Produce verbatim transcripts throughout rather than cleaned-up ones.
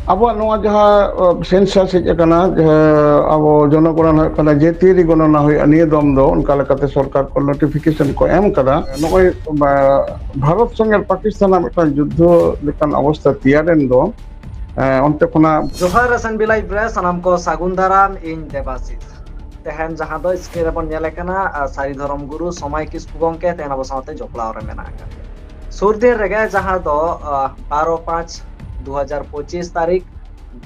ᱟᱵᱚᱣᱟᱜ ᱱᱚᱣᱟ ᱡᱟᱦᱟᱸ ᱥᱮᱱᱥᱟᱥ ᱦᱮᱡ ᱟᱠᱟᱱᱟ, ᱡᱟᱦᱟᱸ ᱟᱵᱚ ᱡᱚᱱᱚᱜᱚᱬᱚᱱᱟ ᱦᱩᱭᱩᱜ ᱠᱟᱱᱟ, ᱡᱟᱹᱛᱤᱭᱟᱹᱨᱤ ᱜᱚᱱᱚᱱᱟ ᱦᱩᱭᱩᱜᱼᱟ, ᱱᱤᱭᱟᱹ ᱫᱚᱢ ᱫᱚ ᱚᱱᱠᱟ ᱞᱮᱠᱟᱛᱮ ᱥᱚᱨᱠᱟᱨ ᱠᱚ ᱱᱳᱴᱤᱯᱷᱤᱠᱮᱥᱚᱱ ᱠᱚ ᱮᱢ ᱠᱟᱫᱟ᱾ ᱱᱚᱜᱼᱚᱭ ᱵᱷᱟᱨᱚᱛ ᱥᱚᱸᱜᱮ ᱯᱟᱠᱤᱥᱛᱟᱱᱟᱜ ᱢᱤᱫᱴᱟᱝ ᱡᱩᱫᱽᱫᱷᱚ ᱞᱮᱠᱟᱱ ᱚᱵᱚᱥᱛᱟ ᱛᱮᱭᱟᱨᱮᱱ ᱫᱚ, ᱚᱱᱛᱮ ᱠᱷᱚᱱᱟᱜ᱾ ᱡᱚᱦᱟᱨ ᱮᱥ ᱮᱱ ᱵᱤ ᱞᱟᱭᱤᱵᱷ ᱨᱮ ᱥᱟᱱᱟᱢ ᱠᱚ ᱥᱟᱹᱜᱩᱱ ᱫᱟᱨᱟᱢ, ᱤᱧ ᱫᱮᱵᱟᱥᱤᱥ᱾ ᱛᱮᱦᱮᱧ ᱡᱟᱦᱟᱸ ᱫᱚ ᱥᱠᱨᱤᱱ ᱨᱮᱵᱚᱱ ᱧᱮᱞᱮ ᱠᱟᱱᱟ, ᱥᱟᱹᱨᱤ ᱫᱷᱚᱨᱚᱢ ᱜᱩᱨᱩ ᱥᱚᱢᱟᱭ ᱠᱤᱥᱠᱩ ᱜᱚᱢᱠᱮ ᱛᱮᱦᱮᱧ ᱟᱵᱚ ᱥᱟᱶᱛᱮ ᱡᱚᱯᱲᱟᱣ ᱨᱮ ᱢᱮᱱᱟᱜ ᱟᱠᱟᱫ ᱥᱩᱨ ᱫᱤᱱ ᱨᱮᱜᱮ, ᱡᱟᱦᱟᱸ ᱫᱚ ᱵᱟᱨᱚ ᱯᱟᱸᱪ ᱫᱩ ᱦᱟᱡᱟᱨ ᱯᱚᱸᱪᱤᱥ ᱛᱟᱹᱨᱤᱠᱷ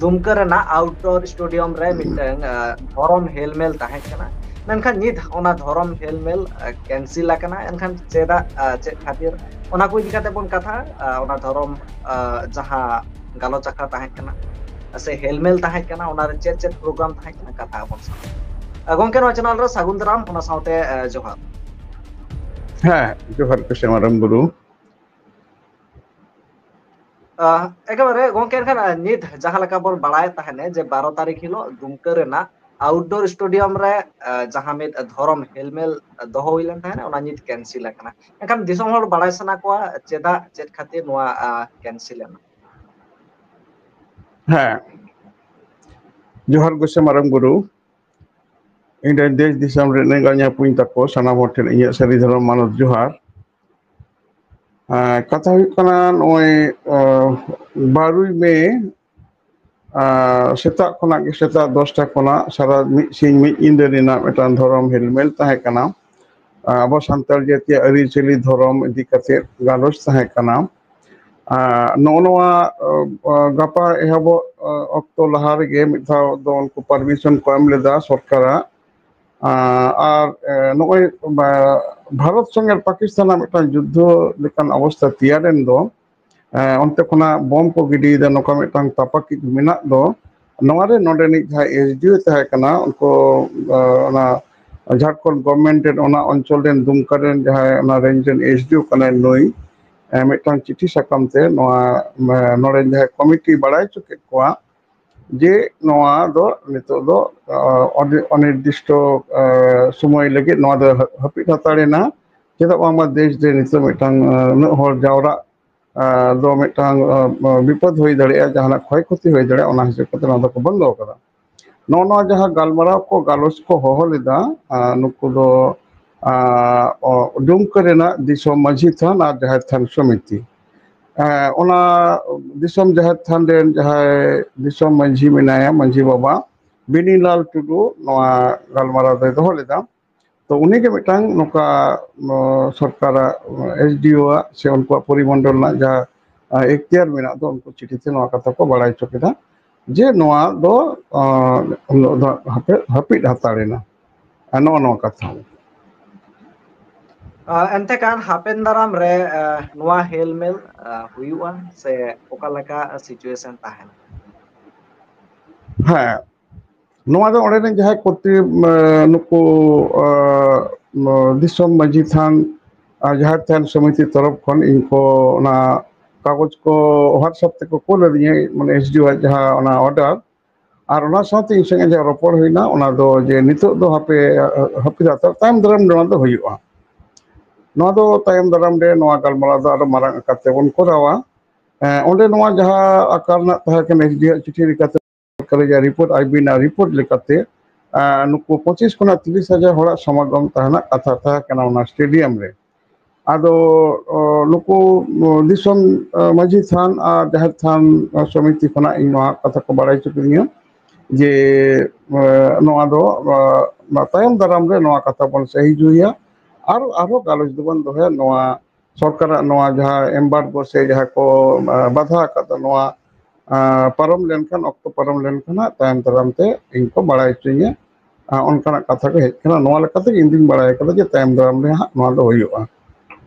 ᱫᱩᱢᱠᱟᱹ ᱨᱮᱱᱟᱜ ᱟᱣᱩᱴᱰᱳᱨ ᱥᱴᱮᱰᱤᱭᱟᱢ ᱨᱮ ᱢᱤᱫᱴᱟᱝ ᱫᱷᱚᱨᱚᱢ ᱦᱮᱞᱢᱮᱞ ᱛᱟᱦᱮᱸ ᱠᱟᱱᱟ᱾ ᱢᱮᱱᱠᱷᱟᱱ ᱱᱤᱛ ᱚᱱᱟ ᱫᱷᱚᱨᱚᱢ ᱦᱮᱞᱢᱮᱞ ᱠᱮᱱᱥᱤᱞ ᱟᱠᱟᱱᱟ᱾ ᱮᱱᱠᱷᱟᱱ ᱪᱮᱫᱟᱜ, ᱪᱮᱫ ᱠᱷᱟᱹᱛᱤᱨ, ᱚᱱᱟ ᱠᱚ ᱤᱫᱤ ᱠᱟᱛᱮ ᱵᱚᱱ ᱠᱟᱛᱷᱟ᱾ ᱚᱱᱟ ᱫᱷᱚᱨᱚᱢ ᱡᱟᱦᱟᱸ ᱜᱟᱞᱚᱪ ᱟᱠᱷᱲᱟ ᱛᱟᱦᱮᱸ ᱠᱟᱱᱟ ᱥᱮ ᱦᱮᱞᱢᱮᱞ ᱛᱟᱦᱮᱸ ᱠᱟᱱᱟ, ᱚᱱᱟᱨᱮ ᱪᱮᱫ ᱪᱮᱫ ᱯᱨᱳᱜᱨᱟᱢ ᱛᱟᱦᱮᱸ ᱠᱟᱱᱟ, ᱠᱟᱛᱷᱟ ᱟᱵᱚᱱ ᱥᱟᱶ᱾ ᱜᱚᱢᱠᱮ, ᱱᱚᱣᱟ ᱪᱮᱱᱮᱞ ᱨᱮ ᱥᱟᱹᱜᱩᱱ ᱫᱟᱨᱟᱢ, ᱚᱱᱟ ᱥᱟᱶᱛᱮ ᱡᱚᱦᱟᱨ᱾ ᱦᱮᱸ, ᱡᱚᱦᱟᱨ ᱜᱮ ᱥᱮ ᱢᱟᱨᱟᱝ ᱵᱩᱨᱩ᱾ ᱮᱠᱮᱵᱟᱨᱮ ᱜᱚᱢᱠᱮ, ᱮᱱᱠᱷᱟᱱ ᱱᱤᱛ ᱡᱟᱦᱟᱸ ᱞᱮᱠᱟ ᱵᱚᱱ ᱵᱟᱲᱟᱭ ᱛᱟᱦᱮᱱᱟ ᱡᱮ ᱵᱟᱨᱚ ᱛᱟᱹᱨᱤᱠᱷ ᱦᱤᱞᱳᱜ ᱫᱩᱢᱠᱟᱹ ᱨᱮᱱᱟᱜ ᱟᱣᱩᱴᱰᱳᱨ ᱥᱴᱮᱰᱤᱭᱟᱢ ᱨᱮ ᱡᱟᱦᱟᱸ ᱢᱤᱫ ᱫᱷᱚᱨᱚᱢ ᱦᱮᱞᱢᱮᱞ ᱫᱚᱦᱚ ᱦᱩᱭ ᱞᱮᱱ ᱛᱟᱦᱮᱸᱱ, ᱚᱱᱟ ᱱᱤᱛ ᱠᱮᱱᱥᱤᱞ ᱟᱠᱟᱱᱟ᱾ ᱮᱱᱠᱷᱟᱱ ᱫᱤᱥᱚᱢ ᱦᱚᱲ ᱵᱟᱲᱟᱭ ᱥᱟᱱᱟ ᱠᱚᱣᱟ ᱪᱮᱫᱟᱜ, ᱪᱮᱫ ᱠᱷᱟᱹᱛᱤᱨ ᱱᱚᱣᱟ ᱠᱮᱱᱥᱤᱞ ᱮᱱᱟ? ᱦᱮᱸ, ᱡᱚᱦᱟᱨ ᱜᱚᱥᱮ ᱢᱟᱨᱟᱝ ᱵᱩᱨᱩ᱾ ᱤᱧ ᱨᱮᱱ ᱫᱮᱥ ᱫᱤᱥᱚᱢ ᱨᱮᱱ ᱮᱸᱜᱟᱧ ᱟᱹᱯᱩᱧ ᱛᱟᱠᱚ ᱥᱟᱱᱟᱢ ᱦᱚᱲ ᱴᱷᱮᱱ ᱤᱧᱟᱹᱜ ᱥᱟᱹᱨᱤ ᱫᱷᱚᱨᱚᱢ ᱢᱟᱱᱚᱛ ᱡᱚᱦᱟᱨ᱾ ᱠᱟᱛᱷᱟ ᱦᱩᱭᱩᱜ ᱠᱟᱱᱟ, ᱱᱚᱜᱼᱚᱭ ᱵᱟᱨᱚᱭ ᱢᱮ ᱥᱮᱛᱟᱜ ᱠᱷᱚᱱᱟᱜ ᱜᱮ, ᱥᱮᱛᱟᱜ ᱫᱚᱥᱴᱟ ᱠᱷᱚᱱᱟᱜ ᱥᱟᱨᱟ ᱢᱤᱫ ᱥᱤᱧ ᱢᱤᱫ ᱧᱤᱫᱟᱹ ᱨᱮᱱᱟᱜ ᱢᱤᱫᱴᱟᱝ ᱫᱷᱚᱨᱚᱢ ᱦᱮᱞᱢᱮᱞ ᱛᱟᱦᱮᱸ ᱠᱟᱱᱟ᱾ ᱟᱵᱚ ᱥᱟᱱᱛᱟᱲ ᱡᱟᱹᱛᱤᱭᱟᱜ ᱟᱹᱨᱤᱪᱟᱹᱞᱤ ᱫᱷᱚᱨᱚᱢ ᱤᱫᱤ ᱠᱟᱛᱮ ᱜᱟᱞᱚᱪ ᱛᱟᱦᱮᱸ ᱠᱟᱱᱟ᱾ ᱱᱚᱜᱼᱚ ᱱᱚᱣᱟ ᱜᱟᱯᱟ ᱮᱦᱚᱵᱚᱜ ᱚᱠᱛᱚ ᱞᱟᱦᱟ ᱨᱮᱜᱮ ᱢᱤᱫ ᱫᱷᱟᱣ ᱫᱚ ᱩᱱᱠᱩ ᱯᱟᱨᱢᱤᱥᱚᱱ ᱠᱚ ᱮᱢ ᱞᱮᱫᱟ ᱥᱚᱨᱠᱟᱨᱟᱜ᱾ ᱟᱨ ᱱᱚᱜᱼᱚᱭ ᱵᱷᱟᱨᱚᱛ ᱥᱚᱸᱜᱮ ᱯᱟᱠᱤᱥᱛᱟᱱᱟᱜ ᱢᱤᱫᱴᱟᱝ ᱡᱩᱫᱽᱫᱷᱚ ᱞᱮᱠᱟᱱ ᱚᱵᱚᱥᱛᱟ ᱛᱮᱭᱟᱨᱮᱱ ᱫᱚ, ᱚᱱᱛᱮ ᱠᱷᱚᱱᱟᱜ ᱵᱚᱢ ᱠᱚ ᱜᱤᱰᱤᱭᱮᱫᱟ, ᱱᱚᱝᱠᱟ ᱢᱤᱫᱴᱟᱝ ᱛᱟᱯᱟᱠᱤᱡ ᱢᱮᱱᱟᱜ ᱫᱚ, ᱱᱚᱣᱟ ᱨᱮ ᱱᱚᱰᱮᱱᱤᱡ ᱡᱟᱦᱟᱸᱭ ᱮᱥ ᱰᱤ ᱳ ᱛᱟᱦᱮᱸ ᱠᱟᱱᱟ, ᱩᱱᱠᱩ ᱚᱱᱟ ᱡᱷᱟᱲᱠᱷᱚᱸᱰ ᱜᱚᱵᱷᱢᱮᱱᱴ ᱨᱮᱱ ᱚᱱᱟ ᱚᱧᱪᱚᱞ ᱨᱮᱱ ᱫᱩᱢᱠᱟ ᱨᱮᱱ ᱡᱟᱦᱟᱸᱭ ᱚᱱᱟ ᱨᱮᱧᱡᱽ ᱨᱮᱱ ᱮᱥ ᱰᱤ ᱳ ᱠᱟᱱᱟᱭ ᱱᱩᱭ, ᱢᱤᱫᱴᱟᱝ ᱪᱤᱴᱷᱤ ᱥᱟᱠᱟᱢ ᱛᱮ ᱱᱚᱣᱟ ᱱᱚᱰᱮ ᱡᱟᱦᱟᱸᱭ ᱠᱚᱢᱤᱴᱤ ᱵᱟᱲᱟᱭ ᱦᱚᱪᱚ ᱠᱮᱫ ᱠᱚᱣᱟ ᱡᱮ ᱱᱚᱣᱟ ᱫᱚ ᱱᱤᱛᱚᱜ ᱫᱚ ᱚᱱᱤᱨᱫᱤᱥᱴᱚ ᱥᱚᱢᱚᱭ ᱞᱟᱹᱜᱤᱫ ᱱᱚᱣᱟ ᱫᱚ ᱦᱟᱹᱯᱤᱫ ᱦᱟᱛᱟᱲ ᱮᱱᱟ᱾ ᱪᱮᱫᱟᱜ ᱵᱟᱝᱢᱟ ᱫᱮᱥ ᱨᱮ ᱱᱤᱛᱚᱜ ᱢᱤᱫᱴᱟᱝ ᱩᱱᱟᱹᱜ ᱦᱚᱲ ᱡᱟᱣᱨᱟᱜ ᱟᱸ, ᱫᱚ ᱢᱤᱫᱴᱟᱝ, ᱟᱸ, ᱵᱤᱯᱚᱫ ᱦᱩᱭ ᱫᱟᱲᱮᱭᱟᱜᱼᱟ, ᱡᱟᱦᱟᱱᱟᱜ ᱠᱷᱚᱭ ᱠᱷᱚᱛᱤ ᱦᱩᱭ ᱫᱟᱲᱮᱭᱟᱜᱼᱟ, ᱚᱱᱟ ᱦᱤᱥᱟᱹᱵ ᱠᱟᱛᱮ ᱱᱚᱣᱟ ᱫᱚᱠᱚ ᱵᱚᱱᱫᱚ ᱟᱠᱟᱫᱟ᱾ ᱱᱚᱜᱼᱚ ᱱᱚᱣᱟ ᱡᱟᱦᱟᱸ ᱜᱟᱞᱢᱟᱨᱟᱣ ᱠᱚ, ᱜᱟᱞᱚᱪ ᱠᱚ ᱦᱚᱦᱚ ᱞᱮᱫᱟ, ᱟᱸ, ᱱᱩᱠᱩ ᱫᱚ, ᱟᱸ, ᱚ, ᱰᱩᱢᱠᱟᱹ ᱨᱮᱱᱟᱜ ᱫᱤᱥᱚᱢ ᱢᱟᱹᱡᱷᱤ ᱛᱷᱟᱱ ᱟᱨ ᱡᱟᱦᱮᱨ ᱛᱷᱟᱱ ᱥᱚᱢᱤᱛᱤ, ᱮᱸ, ᱚᱱᱟ ᱫᱤᱥᱚᱢ ᱡᱟᱦᱮᱨ ᱛᱷᱟᱱ ᱨᱮᱱ ᱡᱟᱦᱟᱸᱭ ᱫᱤᱥᱚᱢ ᱢᱟᱹᱡᱷᱤ ᱢᱮᱱᱟᱭᱟ, ᱢᱟᱹᱡᱷᱤ ᱵᱟᱵᱟ ᱵᱤᱱᱤᱞᱟᱞ ᱴᱩᱰᱩ ᱱᱚᱣᱟ ᱜᱟᱞᱢᱟᱨᱟᱣ ᱫᱚᱭ ᱫᱚᱦᱚ ᱞᱮᱫᱟ᱾ ᱛᱚ, ᱩᱱᱤᱜᱮ ᱢᱤᱫᱴᱟᱝ ᱱᱚᱝᱠᱟ, ᱱᱚ-, ᱥᱚᱨᱠᱟᱨᱟᱜ, ᱮᱥ ᱰᱤ ᱳ ᱟᱜ ᱥᱮ ᱩᱱᱠᱩᱣᱟᱜ ᱯᱚᱨᱤᱢᱚᱱᱰᱚᱞ ᱨᱮᱱᱟᱜ ᱡᱟᱦᱟᱸ, ᱟ, ᱮᱠᱛᱤᱭᱟᱨ ᱢᱮᱱᱟᱜ ᱫᱚ, ᱩᱱᱠᱩ ᱪᱤᱴᱷᱤ ᱛᱮ ᱱᱚᱣᱟ ᱠᱟᱛᱷᱟ ᱠᱚ ᱵᱟᱲᱟᱭ ᱦᱚᱪᱚ ᱠᱮᱫᱟ ᱡᱮ ᱱᱚᱣᱟ ᱫᱚ, ᱟ, ᱩᱱ ᱦᱤᱞᱳᱜ ᱫᱚ ᱦᱟᱯᱮ-, ᱦᱟᱹᱯᱤᱫ ᱦᱟᱛᱟᱲ ᱮᱱᱟ᱾ ᱟᱨ ᱱᱚᱜᱼᱚ ᱱᱚᱣᱟ ᱠᱟᱛᱷᱟ᱾ ᱟ, ᱮᱱᱛᱮ ᱠᱷᱟᱱ ᱦᱟᱯᱮᱱ ᱫᱟᱨᱟᱢ ᱨᱮ, ᱟ, ᱱᱚᱣᱟ ᱦᱮᱞᱢᱮᱞ, ᱟ, ᱦᱩᱭᱩᱜᱼᱟ ᱥᱮ ᱚᱠᱟ ᱞᱮᱠᱟ ᱥᱤᱪᱩᱭᱮᱥᱚᱱ ᱛᱟᱦᱮᱱᱟ? ᱦᱮᱸ, ᱱᱚᱣᱟ ᱫᱚ ᱚᱸᱰᱮ ᱨᱮᱱ ᱡᱟᱦᱟᱸᱭ ᱠᱚᱨᱛᱨᱤ, ᱮ, ᱱᱩᱠᱩ, ᱮ, ᱫᱤᱥᱚᱢ ᱢᱟᱹᱡᱷᱤ ᱛᱷᱟᱱ ᱟᱨ ᱡᱟᱦᱮᱨ ᱛᱷᱟᱱ ᱥᱚᱢᱤᱛᱤ ᱛᱚᱨᱚᱯ ᱠᱷᱚᱱ ᱤᱧ ᱠᱚ ᱚᱱᱟ ᱠᱟᱜᱚᱡᱽ ᱠᱚ WhatsApp ᱛᱮᱠᱚ ᱠᱩᱞ ᱟᱹᱫᱤᱧᱟ, ᱢᱟᱱᱮ ᱮᱥ ᱰᱤ ᱳ ᱟᱜ ᱡᱟᱦᱟᱸ ᱚᱱᱟ ᱚᱨᱰᱟᱨ, ᱟᱨ ᱚᱱᱟ ᱥᱟᱶᱛᱮ ᱤᱧ ᱥᱚᱸᱜᱮ ᱡᱟᱦᱟᱸ ᱨᱚᱯᱚᱲ ᱦᱩᱭᱱᱟ, ᱚᱱᱟ ᱫᱚ ᱡᱮ ᱱᱤᱛᱚᱜ ᱫᱚ ᱦᱟᱯᱮ, ᱦᱟᱹᱯᱤᱫ ᱦᱟᱛᱟᱲ, ᱛᱟᱭᱚᱢ ᱫᱟᱨᱟᱢ ᱱᱚᱣᱟ ᱫᱚ ᱦᱩᱭᱩᱜᱼᱟ᱾ ᱱᱚᱣᱟ ᱫᱚ ᱛᱟᱭᱚᱢ ᱫᱟᱨᱟᱢ ᱨᱮ ᱱᱚᱣᱟ ᱜᱟᱞᱢᱟᱨᱟᱣ ᱫᱚ ᱟᱨᱚ ᱢᱟᱨᱟᱝ ᱟᱠᱟᱨ ᱛᱮᱵᱚᱱ ᱠᱚᱨᱟᱣᱟ᱾ ᱮᱸ, ᱚᱸᱰᱮ ᱱᱚᱣᱟ ᱡᱟᱦᱟᱸ ᱟᱠᱟᱨ ᱨᱮᱱᱟᱜ ᱛᱟᱦᱮᱸ ᱠᱟᱱᱟ, ᱮᱥ ᱰᱤ ᱳ ᱟᱜ ᱪᱤᱴᱷᱤ ᱞᱮᱠᱟᱛᱮ, ᱥᱚᱨᱠᱟᱨᱤ ᱡᱟᱦᱟᱸ ᱨᱤᱯᱳᱨᱴ, ᱟᱭ ᱵᱤ ᱨᱮᱱᱟᱜ ᱨᱤᱯᱳᱨᱴ ᱞᱮᱠᱟᱛᱮ, ᱟᱸ, ᱱᱩᱠᱩ ᱯᱚᱸᱪᱤᱥ ᱠᱷᱚᱱᱟᱜ ᱛᱤᱨᱤᱥ ᱦᱟᱡᱟᱨ ᱦᱚᱲᱟᱜ ᱥᱚᱢᱟᱜᱚᱢ ᱛᱟᱦᱮᱱᱟ ᱠᱟᱛᱷᱟ ᱛᱟᱦᱮᱸ ᱠᱟᱱᱟ ᱚᱱᱟ ᱥᱴᱮᱰᱤᱭᱟᱢ ᱨᱮ᱾ ᱟᱫᱚ, ᱚ, ᱱᱩᱠᱩ, ᱚ, ᱫᱤᱥᱚᱢ, ᱚ, ᱢᱟᱹᱡᱷᱤ ᱛᱷᱟᱱ ᱟᱨ ᱡᱟᱦᱮᱨ ᱛᱷᱟᱱ, ᱚ, ᱥᱚᱢᱤᱛᱤ ᱠᱷᱚᱱᱟᱜ ᱤᱧ ᱱᱚᱣᱟ ᱠᱟᱛᱷᱟ ᱠᱚ ᱵᱟᱲᱟᱭ ᱦᱚᱪᱚ ᱠᱤᱫᱤᱧᱟ ᱡᱮ, ᱚ, ᱱᱚᱣᱟ ᱫᱚ, ᱚ, ᱱᱚᱣᱟ ᱛᱟᱭᱚᱢ ᱫᱟᱨᱟᱢ ᱨᱮ ᱱᱚᱣᱟ ᱠᱟᱛᱷᱟ ᱵᱚᱱ ᱥᱟᱹᱦᱤ ᱡᱩᱦᱤᱭᱟ ᱟᱨ ᱟᱨᱦᱚᱸ ᱜᱟᱞᱚᱪ ᱫᱚᱵᱚᱱ ᱫᱚᱦᱚᱭᱟ᱾ ᱱᱚᱣᱟ ᱥᱚᱨᱠᱟᱨᱟᱜ ᱱᱚᱣᱟ ᱡᱟᱦᱟᱸ embargo ᱥᱮ ᱡᱟᱦᱟᱸ ᱠᱚ, ᱟ, ᱵᱟᱫᱷᱟ ᱟᱠᱟᱫᱟ, ᱱᱚᱣᱟ, ᱟ, ᱯᱟᱨᱚᱢ ᱞᱮᱱᱠᱷᱟᱱ, ᱚᱠᱛᱚ ᱯᱟᱨᱚᱢ ᱞᱮᱱᱠᱷᱟᱱ ᱦᱟᱸᱜ ᱛᱟᱭᱚᱢ ᱫᱟᱨᱟᱢ ᱛᱮ ᱤᱧ ᱠᱚ ᱵᱟᱲᱟᱭ ᱦᱚᱪᱚᱧᱟ᱾ ᱟ, ᱚᱱᱠᱟᱱᱟᱜ ᱠᱟᱛᱷᱟ ᱜᱮ ᱦᱮᱡ ᱠᱟᱱᱟ᱾ ᱱᱚᱣᱟ ᱞᱮᱠᱟᱛᱮ ᱤᱧ ᱫᱩᱧ ᱵᱟᱲᱟᱭ ᱠᱟᱫᱟ ᱡᱮ ᱛᱟᱭᱚᱢ ᱫᱟᱨᱟᱢ ᱨᱮ ᱦᱟᱸᱜ ᱱᱚᱣᱟ ᱫᱚ ᱦᱩᱭᱩᱜᱼᱟ᱾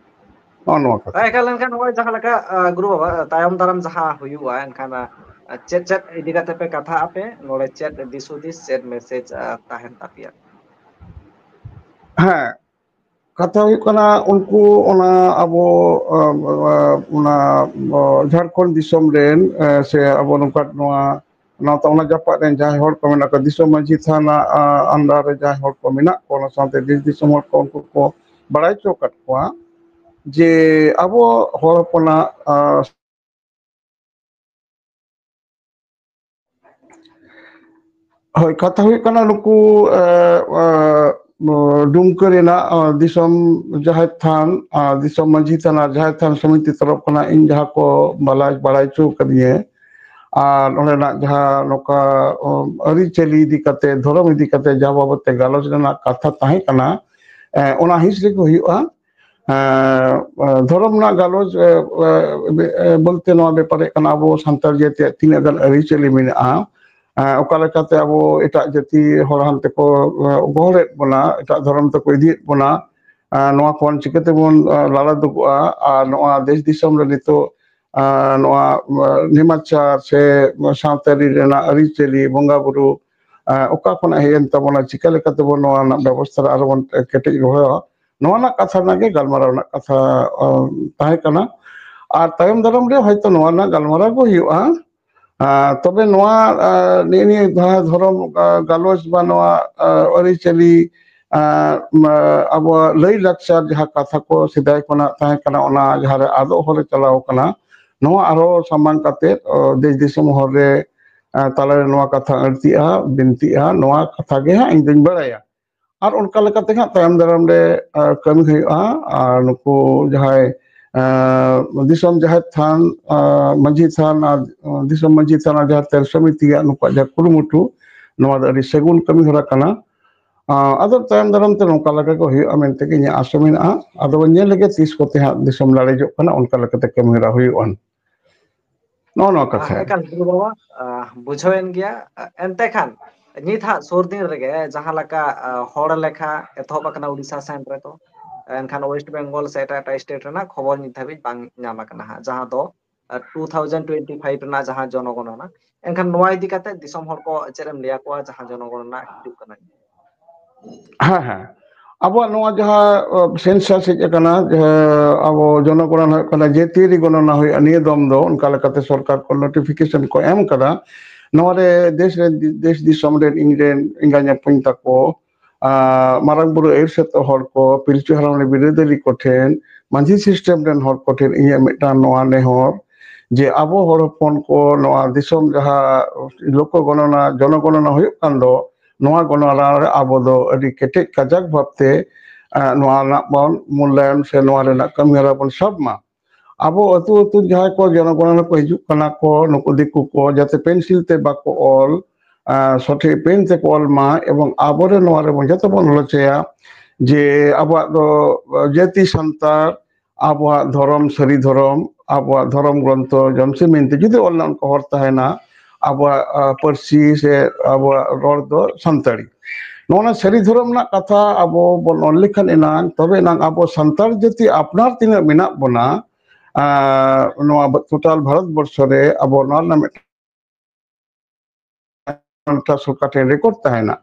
ᱱᱚᱜᱼᱚ ᱱᱚᱣᱟ ᱠᱟᱛᱷᱟ᱾ ᱮᱠᱟᱞ, ᱮᱱᱠᱷᱟᱱ ᱱᱚᱜᱼᱚᱭ ᱡᱟᱦᱟᱸ ᱞᱮᱠᱟ, ᱟ, ᱜᱩᱨᱩ ᱵᱟᱵᱟ, ᱛᱟᱭᱚᱢ ᱫᱟᱨᱟᱢ ᱡᱟᱦᱟᱸ ᱦᱩᱭᱩᱜᱼᱟ, ᱮᱱᱠᱷᱟᱱ, ᱟ, ᱪᱮᱫ ᱪᱮᱫ ᱤᱫᱤ ᱠᱟᱛᱮ ᱯᱮ ᱠᱟᱛᱷᱟᱜ ᱟᱯᱮ, ᱱᱚᱰᱮ ᱪᱮᱫ ᱫᱤᱥ ᱦᱩᱫᱤᱥ, ᱪᱮᱫ message, ᱟ, ᱛᱟᱦᱮᱱ ᱛᱟᱯᱮᱭᱟ? ᱦᱮᱸ, ᱠᱟᱛᱷᱟ ᱦᱩᱭᱩᱜ ᱠᱟᱱᱟ, ᱩᱱᱠᱩ ᱚᱱᱟ ᱟᱵᱚ, ᱟ, ᱟ, ᱚᱱᱟ, ᱟ, ᱡᱷᱟᱲᱠᱷᱚᱸᱰ ᱫᱤᱥᱚᱢ ᱨᱮᱱ, ᱟ, ᱥᱮ ᱟᱵᱚ ᱱᱚᱝᱠᱟ ᱱᱚᱣᱟ, ᱱᱚᱣᱟ ᱛᱟᱞᱟ ᱡᱟᱯᱟᱜ ᱨᱮᱱ ᱡᱟᱦᱟᱸᱭ ᱦᱚᱲ ᱠᱚ ᱢᱮᱱᱟᱜ ᱠᱚᱣᱟ, ᱫᱤᱥᱚᱢ ᱢᱟᱹᱡᱷᱤ ᱛᱷᱟᱱᱟ, ᱟ, under ᱨᱮ ᱡᱟᱦᱟᱸᱭ ᱦᱚᱲ ᱠᱚ ᱢᱮᱱᱟᱜ ᱠᱚᱣᱟ, ᱚᱱᱟ ᱥᱟᱶᱛᱮ ᱫᱮᱥ ᱫᱤᱥᱚᱢ ᱦᱚᱲ ᱠᱚ, ᱩᱱᱠᱩ ᱠᱚ ᱵᱟᱲᱟᱭ ᱦᱚᱪᱚ ᱟᱠᱟᱫ ᱠᱚᱣᱟ ᱡᱮ ᱟᱵᱚ ᱦᱚᱲ ᱦᱚᱯᱚᱱᱟᱜ, ᱟᱸ, ᱦᱳᱭ, ᱠᱟᱛᱷᱟ ᱦᱩᱭᱩᱜ ᱠᱟᱱᱟ, ᱱᱩᱠᱩ, ᱮ, ᱮ, ᱰᱩᱢᱠᱟᱹ ᱨᱮᱱᱟᱜ, ᱮ, ᱫᱤᱥᱚᱢ ᱡᱟᱦᱮᱨ ᱛᱷᱟᱱ, ᱮ, ᱫᱤᱥᱚᱢ ᱢᱟᱹᱡᱷᱤ ᱛᱷᱟᱱ ᱟᱨ ᱡᱟᱦᱮᱨ ᱛᱷᱟᱱ ᱥᱚᱢᱤᱛᱤ ᱛᱚᱨᱚᱯ ᱠᱷᱚᱱᱟᱜ ᱤᱧ ᱡᱟᱦᱟᱸ ᱠᱚ ᱵᱟᱲᱟᱭ, ᱵᱟᱲᱟᱭ ᱦᱚᱪᱚ ᱠᱟᱫᱤᱧᱟ, ᱟᱨ ᱚᱸᱰᱮᱱᱟᱜ ᱡᱟᱦᱟᱸ ᱱᱚᱝᱠᱟ, ᱚ, ᱟᱹᱨᱤᱪᱟᱹᱞᱤ ᱤᱫᱤ ᱠᱟᱛᱮ, ᱫᱷᱚᱨᱚᱢ ᱤᱫᱤ ᱠᱟᱛᱮ ᱡᱟᱦᱟᱸ ᱵᱟᱵᱚᱫ ᱛᱮ ᱜᱟᱞᱚᱪ ᱨᱮᱱᱟᱜ ᱠᱟᱛᱷᱟ ᱛᱟᱦᱮᱸ ᱠᱟᱱᱟ, ᱮ, ᱚᱱᱟ ᱦᱤᱸᱥ ᱨᱮᱜᱮ ᱦᱩᱭᱩᱜᱼᱟ᱾ ᱮᱸ, ᱫᱷᱚᱨᱚᱢ ᱨᱮᱱᱟᱜ ᱜᱟᱞᱚᱪ, ᱮ, ᱮ, ᱮ, ᱵᱚᱞᱛᱮ ᱱᱚᱣᱟ ᱵᱮᱯᱟᱨ ᱦᱩᱭᱩᱜ ᱠᱟᱱᱟ, ᱟᱵᱚ ᱥᱟᱱᱛᱟᱲ ᱡᱟᱹᱛᱤᱭᱟᱜ ᱛᱤᱱᱟᱹᱜ ᱜᱟᱱ ᱟᱹᱨᱤᱪᱟᱹᱞᱤ ᱢᱮᱱᱟᱜᱼᱟ, ᱮ, ᱚᱠᱟ ᱞᱮᱠᱟᱛᱮ ᱟᱵᱚ ᱮᱴᱟᱜ ᱡᱟᱹᱛᱤ ᱦᱚᱲ ᱦᱟᱱᱛᱮ ᱠᱚ, ᱮ, ᱜᱚᱦᱚᱲᱮᱫ ᱵᱚᱱᱟ, ᱮᱴᱟᱜ ᱫᱷᱚᱨᱚᱢ ᱛᱮᱠᱚ ᱤᱫᱤᱭᱮᱫ ᱵᱚᱱᱟ, ᱮ, ᱱᱚᱣᱟ ᱠᱷᱚᱱ ᱪᱤᱠᱟᱹ ᱛᱮᱵᱚᱱ, ᱮ, ᱞᱟᱲᱟ ᱫᱩᱜᱩᱜᱼᱟ? ᱟᱨ ᱱᱚᱣᱟ ᱫᱮᱥ ᱫᱤᱥᱚᱢ ᱨᱮ ᱱᱤᱛᱚᱜ, ᱮ, ᱱᱚᱣᱟ, ᱮ, ᱱᱮᱢᱟᱪᱟᱨ ᱥᱮ ᱥᱟᱶᱛᱟ ᱟᱹᱨᱤ ᱨᱮᱱᱟᱜ ᱟᱹᱨᱤᱪᱟᱹᱞᱤ, ᱵᱚᱸᱜᱟ ᱵᱩᱨᱩ, ᱮ, ᱚᱠᱟ ᱠᱷᱚᱱᱟᱜ ᱦᱮᱡ ᱮᱱ ᱛᱟᱵᱚᱱᱟ, ᱪᱤᱠᱟᱹ ᱞᱮᱠᱟ ᱛᱮᱵᱚᱱ ᱱᱚᱣᱟ ᱨᱮᱱᱟᱜ ᱵᱮᱵᱚᱥᱛᱷᱟ ᱨᱮ ᱟᱨᱚ ᱵᱚᱱ ᱠᱮᱴᱮᱡ ᱫᱚᱦᱚᱭᱟ? ᱱᱚᱣᱟ ᱨᱮᱱᱟᱜ ᱠᱟᱛᱷᱟ ᱨᱮᱱᱟᱜ ᱜᱮ ᱜᱟᱞᱢᱟᱨᱟᱣ ᱨᱮᱱᱟᱜ ᱠᱟᱛᱷᱟ, ᱚ, ᱛᱟᱦᱮᱸ ᱠᱟᱱᱟ᱾ ᱟᱨ ᱛᱟᱭᱚᱢ ᱫᱟᱨᱟᱢ ᱨᱮ ᱦᱚᱭᱛᱚ ᱱᱚᱣᱟ ᱨᱮᱱᱟᱜ ᱜᱟᱞᱢᱟᱨᱟᱣ ᱠᱚ ᱦᱩᱭᱩᱜᱼᱟ᱾ ᱟᱨ ᱛᱚᱵᱮ ᱱᱚᱣᱟ, ᱟᱨ, ᱱᱤᱭᱟᱹ, ᱱᱤᱭᱟᱹ ᱡᱟᱦᱟᱸ ᱫᱷᱚᱨᱚᱢ, ᱟᱨ, ᱜᱟᱞᱚᱪ ᱵᱟ ᱱᱚᱣᱟ, ᱟᱨ, ᱟᱹᱨᱤᱪᱟᱹᱞᱤ, ᱟᱨ, ᱢᱟ, ᱟᱵᱚᱣᱟᱜ ᱞᱟᱹᱭ ᱞᱟᱠᱪᱟᱨ ᱡᱟᱦᱟᱸ ᱠᱟᱛᱷᱟ ᱠᱚ ᱥᱮᱫᱟᱭ ᱠᱷᱚᱱᱟᱜ ᱛᱟᱦᱮᱸ ᱠᱟᱱᱟ, ᱚᱱᱟ ᱡᱟᱦᱟᱸ ᱨᱮ ᱟᱫᱚᱜ ᱦᱚᱨ ᱨᱮ ᱪᱟᱞᱟᱣ ᱠᱟᱱᱟ, ᱱᱚᱣᱟ ᱟᱨᱦᱚᱸ ᱥᱟᱢᱟᱝ ᱠᱟᱛᱮ, ᱚ, ᱫᱮᱥ ᱫᱤᱥᱚᱢ ᱦᱚᱲ ᱨᱮ, ᱟᱨ, ᱛᱟᱞᱟᱨᱮ ᱱᱚᱣᱟ ᱠᱟᱛᱷᱟ ᱟᱹᱲᱛᱤᱜᱼᱟ, ᱵᱤᱱᱛᱤᱜᱼᱟ, ᱱᱚᱣᱟ ᱠᱟᱛᱷᱟ ᱜᱮ ᱦᱟᱸᱜ ᱤᱧ ᱫᱩᱧ ᱵᱟᱲᱟᱭᱟ᱾ ᱟᱨ ᱚᱱᱠᱟ ᱞᱮᱠᱟᱛᱮ ᱦᱟᱸᱜ ᱛᱟᱭᱚᱢ ᱫᱟᱨᱟᱢ ᱨᱮ, ᱟᱨ, ᱠᱟᱹᱢᱤ ᱦᱩᱭᱩᱜᱼᱟ᱾ ᱟᱨ ᱱᱩᱠᱩ ᱡᱟᱦᱟᱸᱭ, ᱟᱨ, ᱫᱤᱥᱚᱢ ᱡᱟᱦᱮᱨ ᱛᱷᱟᱱ, ᱟᱨ, ᱢᱟᱹᱡᱷᱤ ᱛᱷᱟᱱ ᱟᱨ, ᱟᱨ, ᱫᱤᱥᱚᱢ ᱢᱟᱹᱡᱷᱤ ᱛᱷᱟᱱ ᱟᱨ ᱡᱟᱦᱮᱨ ᱛᱷᱟᱱ ᱥᱚᱢᱤᱛᱤᱭᱟᱜ ᱱᱩᱠᱩᱣᱟᱜ ᱡᱟᱦᱟᱸ ᱠᱩᱨᱩᱢᱩᱴᱩ, ᱱᱚᱣᱟ ᱫᱚ ᱟᱹᱰᱤ ᱥᱟᱹᱜᱩᱱ ᱠᱟᱹᱢᱤ ᱦᱚᱨᱟ ᱠᱟᱱᱟ᱾ ᱟᱨ, ᱟᱫᱚ ᱛᱟᱭᱚᱢ ᱫᱟᱨᱟᱢ ᱛᱮ ᱱᱚᱝᱠᱟ ᱞᱮᱠᱟ ᱜᱮ ᱦᱩᱭᱩᱜᱼᱟ ᱢᱮᱱᱛᱮ ᱜᱮ ᱤᱧᱟᱹᱜ ᱟᱥᱟ ᱢᱮᱱᱟᱜᱼᱟ᱾ ᱟᱫᱚ ᱵᱚᱱ ᱧᱮᱞ ᱞᱮᱜᱮ ᱛᱤᱥ ᱠᱚᱛᱮ ᱦᱟᱸᱜ ᱫᱤᱥᱚᱢ ᱞᱟᱲᱮᱡᱚᱜ ᱠᱟᱱᱟ, ᱚᱱᱠᱟ ᱞᱮᱠᱟᱛᱮ ᱠᱟᱹᱢᱤ ᱦᱚᱨᱟ ᱦᱩᱭᱩᱜᱼᱟ᱾ ᱱᱚᱜᱼᱚ ᱱᱚᱣᱟ ᱠᱟᱛᱷᱟ᱾ ᱮᱠᱟᱞ ᱜᱩᱨᱩ ᱵᱟᱵᱟ, ᱟᱦ, ᱵᱩᱡᱷᱟᱹᱣᱮᱱ ᱜᱮᱭᱟ᱾ ᱮᱱᱛᱮ ᱠᱷᱟᱱ ᱱᱤᱛ ᱦᱟᱸᱜ ᱥᱩᱨ ᱫᱤᱱ ᱨᱮᱜᱮ ᱡᱟᱦᱟᱸ ᱞᱮᱠᱟ, ᱟᱦ, ᱦᱚᱲ ᱞᱮᱠᱷᱟ ᱮᱛᱚᱦᱚᱵ ᱟᱠᱟᱱᱟ ᱩᱰᱤᱥᱟ ᱥᱮᱱ ᱨᱮᱫᱚ, ᱮᱱᱠᱷᱟᱱ ᱳᱭᱮᱥᱴ ᱵᱮᱝᱜᱚᱞ ᱥᱮ ᱮᱴᱟᱜ ᱮᱴᱟᱜ ᱥᱴᱮᱴ ᱨᱮᱱᱟᱜ ᱠᱷᱚᱵᱚᱨ ᱱᱤᱛ ᱫᱷᱟᱹᱵᱤᱡ ᱵᱟᱝ ᱧᱟᱢ ᱟᱠᱟᱱᱟ ᱦᱟᱸᱜ, ᱡᱟᱦᱟᱸ ᱫᱚ, ᱟᱦ, ᱴᱩ ᱛᱷᱟᱣᱡᱮᱱᱰ ᱴᱩᱭᱮᱱᱴᱤ ᱯᱷᱟᱭᱤᱵᱷ ᱨᱮᱱᱟᱜ ᱡᱟᱦᱟᱸ ᱡᱚᱱᱚᱜᱚᱱᱚᱱᱟ᱾ ᱮᱱᱠᱷᱟᱱ ᱱᱚᱣᱟ ᱤᱫᱤ ᱠᱟᱛᱮ ᱫᱤᱥᱚᱢ ᱦᱚᱲ ᱠᱚ ᱪᱮᱫ ᱮᱢ ᱞᱟᱹᱭ ᱟᱠᱚᱣᱟ, ᱡᱟᱦᱟᱸ ᱡᱚᱱᱚᱜᱚᱱᱚᱱᱟ ᱦᱤᱡᱩᱜ ᱠᱟᱱᱟ? ᱦᱮᱸ, ᱦᱮᱸ᱾ ᱟᱵᱚᱣᱟᱜ ᱱᱚᱣᱟ ᱡᱟᱦᱟᱸ, ᱚ, ᱥᱮᱱᱥᱟᱥ ᱦᱮᱡ ᱟᱠᱟᱱᱟ, ᱡᱟᱦᱟᱸ ᱟᱵᱚ ᱡᱚᱱᱚᱜᱚᱬᱚᱱᱟ ᱦᱩᱭᱩᱜ ᱠᱟᱱᱟ, ᱡᱟᱹᱛᱤᱭᱟᱹᱨᱤ ᱜᱚᱱᱚᱱᱟ ᱦᱩᱭᱩᱜᱼᱟ, ᱱᱤᱭᱟᱹ ᱫᱚᱢ ᱫᱚ ᱚᱱᱠᱟ ᱞᱮᱠᱟᱛᱮ ᱥᱚᱨᱠᱟᱨ ᱠᱷᱚᱱ ᱱᱳᱴᱤᱯᱷᱤᱠᱮᱥᱚᱱ ᱠᱚ ᱮᱢ ᱠᱟᱫᱟ᱾ ᱱᱚᱣᱟ ᱨᱮ ᱫᱮᱥ ᱨᱮᱱ, ᱫᱮᱥ ᱫᱤᱥᱚᱢ ᱨᱮᱱ ᱤᱧ ᱨᱮᱱ ᱮᱸᱜᱟ ᱧᱟᱯᱩᱧ ᱛᱟᱠᱚ, ᱟᱨ ᱢᱟᱨᱟᱝ ᱵᱩᱨᱩ ᱟᱹᱭᱩᱨ ᱥᱮᱛ ᱦᱚᱲ ᱠᱚ, ᱯᱤᱞᱪᱩ ᱦᱟᱲᱟᱢ ᱨᱮᱱ ᱵᱤᱨᱟᱹᱫᱟᱹᱞᱤ ᱠᱚᱴᱷᱮᱱ, ᱢᱟᱹᱡᱷᱤ ᱥᱤᱥᱴᱮᱢ ᱨᱮᱱ ᱦᱚᱲ ᱠᱚᱴᱷᱮᱱ ᱤᱧᱟᱹᱜ ᱢᱤᱫᱴᱟᱝ ᱱᱚᱣᱟ ᱱᱮᱦᱚᱨ, ᱡᱮ ᱟᱵᱚ ᱦᱚᱲ ᱦᱚᱯᱚᱱ ᱠᱚ ᱱᱚᱣᱟ ᱫᱤᱥᱚᱢ ᱡᱟᱦᱟᱸ ᱞᱳᱠᱚ ᱜᱚᱱᱚᱱᱟ, ᱡᱚᱱᱚᱜᱚᱱᱚᱱᱟ ᱦᱩᱭᱩᱜ ᱠᱟᱱ ᱫᱚ, ᱱᱚᱣᱟ ᱜᱚᱱᱚᱱᱟ ᱨᱮ ᱟᱵᱚ ᱫᱚ ᱟᱹᱰᱤ ᱠᱮᱴᱮᱡ ᱠᱟᱡᱟᱠ ᱵᱷᱟᱵᱛᱮ, ᱮ, ᱱᱚᱣᱟ ᱨᱮᱱᱟᱜ ᱵᱚᱱ ᱢᱩᱞᱞᱟᱭᱚᱱ ᱥᱮ ᱱᱚᱣᱟ ᱨᱮᱱᱟᱜ ᱠᱟᱹᱢᱤᱦᱚᱨᱟ ᱵᱚᱱ ᱥᱟᱵ ᱢᱟ᱾ ᱟᱵᱚ ᱟᱹᱛᱩ ᱟᱹᱛᱩ ᱡᱟᱦᱟᱸᱭ ᱠᱚ ᱡᱚᱱᱚᱜᱚᱱᱚᱱᱟ ᱠᱚ ᱦᱤᱡᱩᱜ ᱠᱟᱱᱟ ᱠᱚ, ᱱᱩᱠᱩ ᱫᱤᱠᱩ ᱠᱚ ᱡᱟᱛᱮ ᱯᱮᱱᱥᱤᱞ ᱛᱮ ᱵᱟᱠᱚ ᱚᱞ, ᱮ, ᱥᱚᱴᱷᱤᱠ ᱯᱮᱱ ᱛᱮᱠᱚ ᱚᱞ ᱢᱟ, ᱮᱵᱚᱝ ᱟᱵᱚᱨᱮᱱ ᱱᱚᱣᱟ ᱨᱮᱵᱚᱱ ᱡᱚᱛᱚ ᱵᱚᱱ ᱟᱞᱳᱪᱚᱱᱟᱭᱟ ᱡᱮ ᱟᱵᱚᱣᱟᱜ ᱫᱚ ᱡᱟᱹᱛᱤ ᱥᱟᱱᱛᱟᱲ, ᱟᱵᱚᱣᱟᱜ ᱫᱷᱚᱨᱚᱢ, ᱥᱟᱹᱨᱤ ᱫᱷᱚᱨᱚᱢ, ᱟᱵᱚᱣᱟᱜ ᱫᱷᱚᱨᱚᱢ ᱜᱨᱚᱱᱛᱷᱚ ᱡᱚᱢᱥᱤᱢ ᱵᱤᱱᱛᱤ ᱡᱩᱫᱤ ᱚᱞ ᱨᱮᱱᱟᱜ ᱚᱱᱠᱟ ᱦᱚᱨ ᱛᱟᱦᱮᱱᱟ, ᱟᱵᱚᱣᱟᱜ, ᱟ, ᱯᱟᱹᱨᱥᱤ ᱥᱮ ᱟᱵᱚᱣᱟᱜ ᱨᱚᱲ ᱫᱚ ᱥᱟᱱᱛᱟᱲᱤ᱾ ᱱᱚᱜᱼᱚ ᱱᱟ ᱥᱟᱹᱨᱤ ᱫᱷᱚᱨᱚᱢ ᱨᱮᱱᱟᱜ ᱠᱟᱛᱷᱟ ᱟᱵᱚ ᱵᱚᱱ ᱚᱞ ᱞᱮᱠᱷᱟᱱ ᱮᱱᱟᱝ, ᱛᱚᱵᱮ ᱮᱱᱟᱝ ᱟᱵᱚ ᱥᱟᱱᱛᱟᱲ ᱡᱟᱹᱛᱤ ᱟᱯᱱᱟᱨ ᱛᱤᱱᱟᱹᱜ ᱢᱮᱱᱟᱜ ᱵᱚᱱᱟ, ᱟ, ᱱᱚᱣᱟ ᱴᱳᱴᱟᱞ ᱵᱷᱟᱨᱚᱛ ᱵᱚᱨᱥᱚ ᱨᱮ ᱟᱵᱚ ᱱᱚᱣᱟ ᱨᱮᱱᱟᱜ ᱢᱤᱫᱴᱟᱝ ᱥᱚᱨᱠᱟᱨ ᱴᱷᱮᱱ ᱨᱮᱠᱚᱨᱰ ᱛᱟᱦᱮᱱᱟ᱾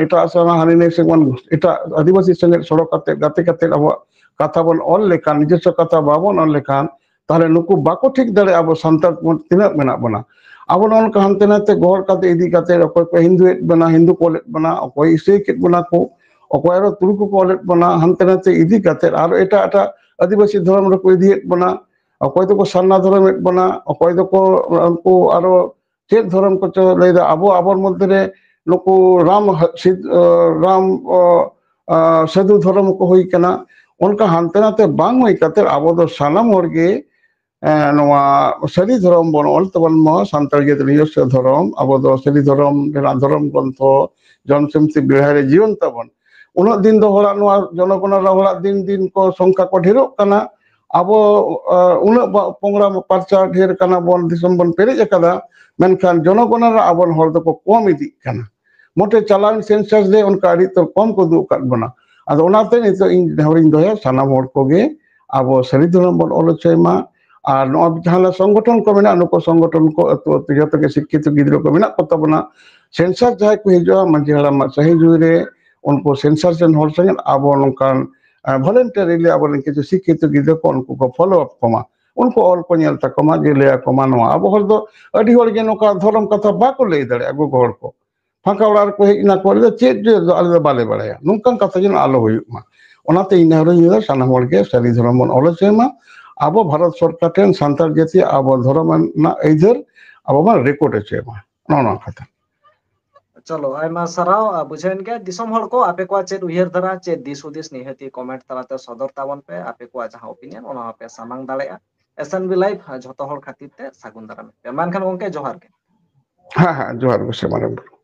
ᱮᱴᱟᱜ ᱥᱮᱫ ᱦᱟᱹᱱᱤ ᱱᱟᱹᱭ ᱥᱮᱫ ᱵᱚᱱ, ᱮᱴᱟᱜ ᱟᱹᱫᱤᱵᱟᱹᱥᱤ ᱥᱚᱸᱜᱮ ᱥᱚᱲᱚ ᱠᱟᱛᱮ, ᱜᱟᱛᱮ ᱠᱟᱛᱮ ᱟᱵᱚᱣᱟᱜ ᱠᱟᱛᱷᱟ ᱵᱚᱱ ᱚᱞ ᱞᱮᱠᱷᱟᱱ, ᱱᱤᱡᱚᱥᱥᱚ ᱠᱟᱛᱷᱟ ᱵᱟᱵᱚᱱ ᱚᱞ ᱞᱮᱠᱷᱟᱱ, ᱛᱟᱦᱞᱮ ᱱᱩᱠᱩ ᱵᱟᱠᱚ ᱴᱷᱤᱠ ᱫᱟᱲᱮᱭᱟᱜᱼᱟ ᱟᱵᱚ ᱥᱟᱱᱛᱟᱲ ᱛᱤᱱᱟᱹᱜ ᱢᱮᱱᱟᱜ ᱵᱚᱱᱟ᱾ ᱟᱵᱚ ᱱᱚᱜᱼᱚ ᱱᱚᱝᱠᱟ ᱦᱟᱱᱛᱮ ᱱᱟᱛᱮ ᱜᱚᱦᱚᱲ ᱠᱟᱛᱮ ᱤᱫᱤ ᱠᱟᱛᱮ, ᱚᱠᱚᱭ ᱠᱚ ᱦᱤᱱᱫᱩᱭᱮᱫ ᱵᱚᱱᱟ, ᱦᱤᱱᱫᱩ ᱠᱚ ᱚᱞᱮᱫ ᱵᱚᱱᱟ, ᱚᱠᱚᱭ ᱤᱥᱟᱹᱭ ᱠᱮᱫ ᱵᱚᱱᱟ ᱠᱚ, ᱚᱠᱚᱭ ᱟᱨᱚ ᱛᱩᱲᱩᱠ ᱠᱚᱠᱚ ᱚᱞᱮᱫ ᱵᱚᱱᱟ, ᱦᱟᱱᱛᱮ ᱱᱟᱛᱮ ᱤᱫᱤ ᱠᱟᱛᱮ ᱟᱨᱚ ᱮᱴᱟᱜ ᱮᱴᱟᱜ ᱟᱹᱫᱤᱵᱟᱹᱥᱤ ᱫᱷᱚᱨᱚᱢ ᱨᱮᱠᱚ ᱤᱫᱤᱭᱮᱫ ᱵᱚᱱᱟ, ᱚᱠᱚᱭ ᱫᱚᱠᱚ ᱥᱟᱨᱱᱟ ᱫᱷᱚᱨᱚᱢᱮᱫ ᱵᱚᱱᱟ, ᱚᱠᱚᱭ ᱫᱚᱠᱚ ᱩᱱᱠᱩ ᱟᱨᱚ ᱪᱮᱫ ᱫᱷᱚᱨᱚᱢ ᱠᱚᱪᱚ ᱞᱟᱹᱭᱫᱟ, ᱟᱵᱚ ᱟᱵᱚᱨ ᱢᱚᱫᱽᱫᱷᱮ ᱨᱮ ᱱᱩᱠᱩ ᱨᱟᱢ ᱦᱟ-, ᱥᱤᱫ-, ᱟ, ᱨᱟᱢ, ᱚ, ᱟ, ᱥᱟᱹᱫᱷᱩ ᱫᱷᱚᱨᱚᱢ ᱠᱚ ᱦᱩᱭ ᱠᱟᱱᱟ᱾ ᱚᱱᱠᱟ ᱦᱟᱱᱛᱮ ᱱᱟᱛᱮ ᱵᱟᱝ ᱦᱩᱭ ᱠᱟᱛᱮ ᱟᱵᱚ ᱫᱚ ᱥᱟᱱᱟᱢ ᱦᱚᱲ ᱜᱮ, ᱮ, ᱱᱚᱣᱟ ᱥᱟᱹᱨᱤ ᱫᱷᱚᱨᱚᱢ ᱵᱚᱱ ᱚᱞ ᱛᱟᱵᱚᱱ ᱢᱟ, ᱥᱟᱱᱛᱟᱲ ᱡᱟᱹᱛ ᱱᱤᱡᱚᱥᱥᱚ ᱫᱷᱚᱨᱚᱢ, ᱟᱵᱚ ᱫᱚ ᱥᱟᱹᱨᱤ ᱫᱷᱚᱨᱚᱢ ᱨᱮᱱᱟᱜ ᱫᱷᱚᱨᱚᱢ ᱜᱨᱚᱱᱛᱷᱚ ᱡᱚᱱᱥᱤᱢᱛᱤ ᱵᱮᱲᱦᱟᱭ ᱨᱮ ᱡᱤᱭᱚᱱ ᱛᱟᱵᱚᱱ᱾ ᱩᱱᱟᱹᱜ ᱫᱤᱱ ᱫᱚ ᱦᱚᱲᱟᱜ ᱱᱚᱣᱟ ᱡᱚᱱᱚᱜᱚᱱᱚᱱᱟ ᱨᱮ ᱦᱚᱲᱟᱜ ᱫᱤᱱ ᱫᱤᱱ ᱠᱚ ᱥᱚᱝᱠᱷᱟ ᱠᱚ ᱰᱷᱮᱨᱚᱜ ᱠᱟᱱᱟ, ᱟᱵᱚ, ᱟ, ᱩᱱᱟᱹᱜ ᱵᱟ-, ᱯᱚᱝᱲᱟ ᱯᱟᱨᱪᱟ ᱰᱷᱮᱨ ᱠᱟᱱᱟ ᱵᱚᱱ, ᱫᱤᱥᱚᱢ ᱵᱚᱱ ᱯᱮᱨᱮᱡ ᱟᱠᱟᱫᱟ, ᱢᱮᱱᱠᱷᱟᱱ ᱡᱚᱱᱚᱜᱚᱱᱚᱱᱟ ᱨᱮ ᱟᱵᱚᱨᱮᱱ ᱦᱚᱲ ᱫᱚᱠᱚ ᱠᱚᱢ ᱤᱫᱤᱜ ᱠᱟᱱᱟ᱾ ᱢᱚᱴᱮ ᱪᱟᱞᱟᱣᱮᱱ ᱥᱮᱱᱥᱟᱥ ᱨᱮ ᱚᱱᱠᱟ ᱟᱹᱰᱤ ᱩᱛᱟᱹᱨ ᱠᱚᱢ ᱠᱚ ᱩᱫᱩᱜ ᱟᱠᱟᱫ ᱵᱚᱱᱟ᱾ ᱟᱫᱚ ᱚᱱᱟᱛᱮ ᱱᱤᱛᱚᱜ ᱤᱧ ᱱᱮᱦᱚᱨᱤᱧ ᱫᱚᱦᱚᱭᱟ, ᱥᱟᱱᱟᱢ ᱦᱚᱲ ᱠᱚᱜᱮ ᱟᱵᱚ ᱥᱟᱹᱨᱤ ᱫᱷᱚᱨᱚᱢ ᱵᱚᱱ ᱚᱞ ᱦᱚᱪᱚᱭ ᱢᱟ᱾ ᱟᱨ ᱱᱚᱣᱟ ᱡᱟᱦᱟᱸ ᱥᱚᱝᱜᱚᱴᱷᱚᱱ ᱠᱚ ᱢᱮᱱᱟᱜᱼᱟ, ᱱᱩᱠᱩ ᱥᱚᱝᱜᱚᱴᱷᱚᱱ ᱠᱚ ᱟᱹᱛᱩ ᱟᱹᱛᱩ ᱡᱚᱛᱚ ᱜᱮ ᱥᱤᱠᱠᱷᱤᱛᱚ ᱜᱤᱫᱽᱨᱟᱹ ᱠᱚ ᱢᱮᱱᱟᱜ ᱠᱚ ᱛᱟᱵᱚᱱᱟ, ᱥᱮᱱᱥᱟᱥ ᱡᱟᱦᱟᱸᱭ ᱠᱚ ᱦᱤᱡᱩᱜᱼᱟ, ᱢᱟᱹᱡᱷᱤ ᱦᱟᱲᱟᱢᱟᱜ ᱥᱟᱹᱦᱤ ᱡᱩᱦᱤ ᱨᱮ ᱩᱱᱠᱩ ᱥᱮᱱᱥᱟᱥ ᱨᱮᱱ ᱦᱚᱲ ᱥᱚᱸᱜᱮ ᱟᱵᱚ ᱱᱚᱝᱠᱟᱱ, ᱟ, ᱵᱷᱚᱞᱮᱱᱴᱤᱭᱟᱨᱤᱞᱤ ᱟᱵᱚᱨᱮᱱ ᱠᱤᱪᱷᱩ ᱥᱤᱠᱠᱷᱤᱛᱚ ᱜᱤᱫᱽᱨᱟᱹ ᱠᱚ ᱩᱱᱠᱩ ᱠᱚ ᱯᱷᱚᱞᱳ ᱟᱯ ᱠᱚᱢᱟ, ᱩᱱᱠᱩ ᱚᱞ ᱠᱚ ᱧᱮᱞ ᱛᱟᱠᱚ ᱢᱟ, ᱡᱮ ᱞᱟᱹᱭ ᱟᱠᱚ ᱢᱟ ᱱᱚᱣᱟ᱾ ᱟᱵᱚ ᱦᱚᱲ ᱫᱚ ᱟᱹᱰᱤ ᱦᱚᱲ ᱜᱮ ᱱᱚᱝᱠᱟ ᱫᱷᱚᱨᱚᱢ ᱠᱟᱛᱷᱟ ᱵᱟᱠᱚ ᱞᱟᱹᱭ ᱫᱟᱲᱮᱭᱟᱜᱼᱟ, ᱜᱚᱜᱚ ᱦᱚᱲ ᱠᱚ ᱯᱷᱟᱸᱠᱟ ᱚᱲᱟᱜ ᱨᱮᱠᱚ ᱦᱮᱡ ᱮᱱᱟ ᱠᱚ, ᱟᱞᱮ ᱫᱚ ᱪᱮᱫ ᱡᱮ ᱟᱞᱮ ᱫᱚ ᱵᱟᱞᱮ ᱵᱟᱲᱟᱭᱟ, ᱱᱚᱝᱠᱟᱱ ᱠᱟᱛᱷᱟ ᱡᱮᱱᱚ ᱟᱞᱚ ᱦᱩᱭᱩᱜ ᱢᱟ᱾ ᱚᱱᱟᱛᱮ ᱤᱧ ᱱᱮᱦᱚᱨᱤᱧ ᱞᱟᱹᱭᱫᱟ, ᱥᱟᱱᱟᱢ ᱦᱚᱲ ᱜᱮ ᱥᱟᱹᱨᱤ ᱫᱷᱚᱨᱚᱢ ᱵᱚᱱ ᱚᱞ ᱦᱚᱪᱚᱭ ᱢᱟ᱾ ᱟᱵᱚ ᱵᱷᱟᱨᱚᱛ ᱥᱚᱨᱠᱟᱨ ᱴᱷᱮᱱ ᱥᱟᱱᱛᱟᱲ ᱡᱟᱹᱛᱤ ᱟᱵᱚ ᱫᱷᱚᱨᱚᱢ ᱨᱮᱱᱟᱜ ᱟᱹᱭᱫᱟᱹᱨ ᱟᱵᱚ ᱵᱚᱱ ᱨᱮᱠᱚᱨᱰ ᱦᱚᱪᱚᱭ ᱢᱟ, ᱱᱚᱜᱼᱚ ᱱᱚᱣᱟ ᱠᱟᱛᱷᱟ᱾ ᱪᱚᱞᱚ, ᱟᱭᱢᱟ ᱥᱟᱨᱦᱟᱣ᱾ ᱟᱨ ᱵᱩᱡᱷᱟᱹᱣᱮᱱ ᱜᱮᱭᱟ, ᱫᱤᱥᱚᱢ ᱦᱚᱲ ᱠᱚ ᱟᱯᱮ ᱠᱚᱣᱟᱜ ᱪᱮᱫ ᱩᱭᱦᱟᱹᱨ ᱫᱷᱟᱨᱟ, ᱪᱮᱫ ᱫᱤᱥ ᱦᱩᱫᱤᱥ, ᱱᱤᱦᱟᱹᱛᱤ ᱠᱚᱢᱮᱱᱴ ᱛᱟᱞᱟᱛᱮ ᱥᱚᱫᱚᱨ ᱛᱟᱵᱚᱱ ᱯᱮ᱾ ᱟᱯᱮ ᱠᱚᱣᱟᱜ ᱡᱟᱦᱟᱸ ᱚᱯᱤᱱᱤᱭᱚᱱ, ᱚᱱᱟ ᱦᱚᱸᱯᱮ ᱥᱟᱢᱟᱝ ᱫᱟᱲᱮᱭᱟᱜᱼᱟ᱾ ᱮᱥ ᱮᱱ ᱵᱤ ᱞᱟᱭᱤᱵᱷ ᱡᱷᱚᱛᱚ ᱦᱚᱲ ᱠᱷᱟᱹᱛᱤᱨ ᱛᱮ ᱥᱟᱹᱜᱩᱱ ᱫᱟᱨᱟᱢ ᱯᱮ᱾ ᱢᱟ ᱮᱱᱠᱷᱟᱱ ᱜᱚᱝᱠᱮ, ᱡᱚᱦᱟᱨ ᱜᱮ᱾ ᱦᱮᱸ, ᱦᱮᱸ, ᱡᱚᱦᱟᱨ ᱜᱮ, ᱥᱮ ᱢᱟᱨᱟᱝ ᱵᱩᱨᱩ᱾